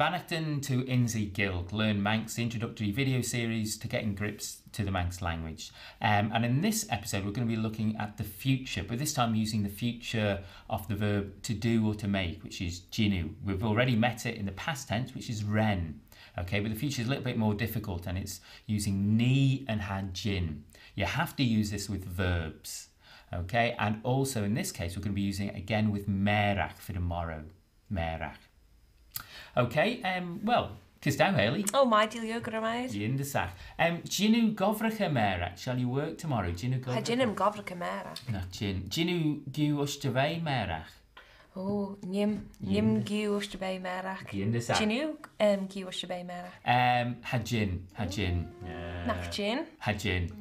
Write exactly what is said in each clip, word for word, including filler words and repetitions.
Bannaghtyn to Insie Gaelg, Learn Manx, the introductory video series to getting grips to the Manx language. Um, and in this episode, we're going to be looking at the future, but this time using the future of the verb to do or to make, which is jannoo. We've already met it in the past tense, which is ren. Okay, but the future is a little bit more difficult, and it's using nee and cha jean. You have to use this with verbs. Okay, and also in this case, we're going to be using it again with mairagh for tomorrow. Mairagh. Okay, um, well, kys t'ou, Haley? Oh, my dear, you're good, mate. Yindyssagh. Um, jannoo gobbraghey mairagh. Shall you work tomorrow? Jannoo gobbraghey? Cha jeanim gobbraghey mairagh. Nagh jean. Jannoo giu ushtey ve mairagh. Oh, neeym, neeym giu ushtey ve mairagh. Yindyssagh. Jannoo, um, giu ushtey ve mairagh. Um, cha jean, cha jean. Nagh jean? Cha jean.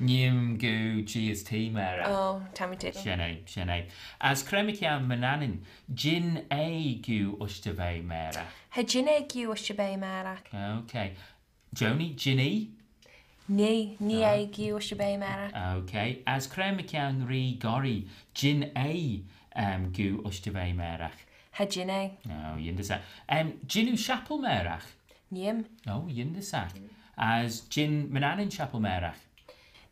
Neeym giu çhea as t'ee mairagh. Oh, ta mee toiggal. Shen eh, shen eh. As cre mychione Manannan, jean eh giu ushtey ve mairagh? Cha jean eh giu ushtey ve mairagh. Okay. Joanie, jean ee? Nee, nee eh giu ushtey ve mairagh. Okay. As cre mychione Ree Gorree, jean eh, um, giu ushtey ve mairagh? Cha jean eh. Oh, yindyssagh. Um, jannoo shappal mairagh? Neeym. Oh, yindyssagh. As jean Manannan shappal mairagh?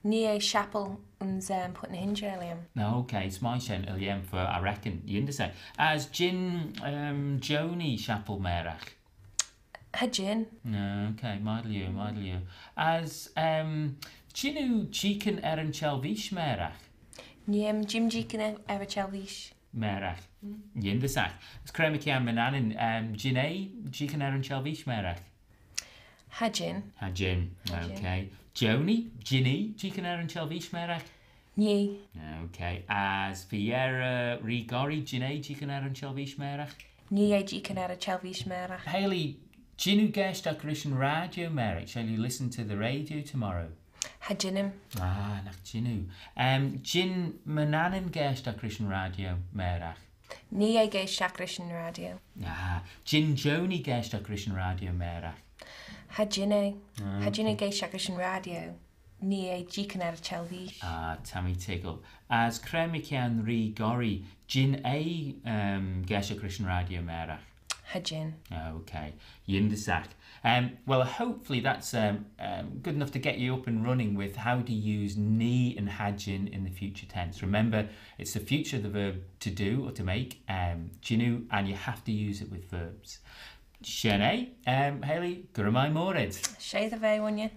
Nee eh shappal ayns, um, Purt ny h-Inshey, Illiam. Okay, s'mie shen, Illiam, for I reckon. Yindyssagh. As jean, um, Joanie shappal mairagh? Cha jean. Okay, my dear, my dear. As, um, jannoo jeeaghyn er yn çhellveeish mairagh? Neeym, jeeaghyn, jeeaghyn er, er y çhellveeish mairagh. Yindyssagh. As cre mychione Manannan, um, jean eh jeeaghyn er yn çhellveeish mairagh? Cha jean. Cha jean. Cha jean. Okay. Joanie, jean ee jeeaghyn er yn çhellveeish mairagh? Nee. Okay. As fy yerrey Ree Gorree, jean eh jeeaghyn er yn çhellveeish mairagh? Nee eh jeeaghyn er y çhellveeish mairagh. Haley, jannoo geaishtagh rish yn radio mairagh? Shall you listen to the radio tomorrow? Cha jeanim. Ah, nagh jean oo. Um, jean Manannan geaishtagh rish yn radio mairagh? Nee eh geaishtagh rish yn radio. Ah, jean Joanie geaishtagh rish yn radio mairagh? Cha jean eh. Ah, okay. Cha jean eh geaishtagh rish yn radio. Nee eh jeeaghyn er y çhellveeish. Ah, ta mee toiggal. As cre mychione Ree Gorree, jean eh, um, geaishtagh rish yn radio mairagh? Cha jean. Okay. Yindyssagh. Um, well, hopefully that's, um, um, good enough to get you up and running with how to use nee and cha jean in the future tense. Remember, it's the future of the verb to do or to make, um, jannoo, and you have to use it with verbs. Shen eh, um, Haley, gura mie mooar ayd. She dty vea, Wooiney.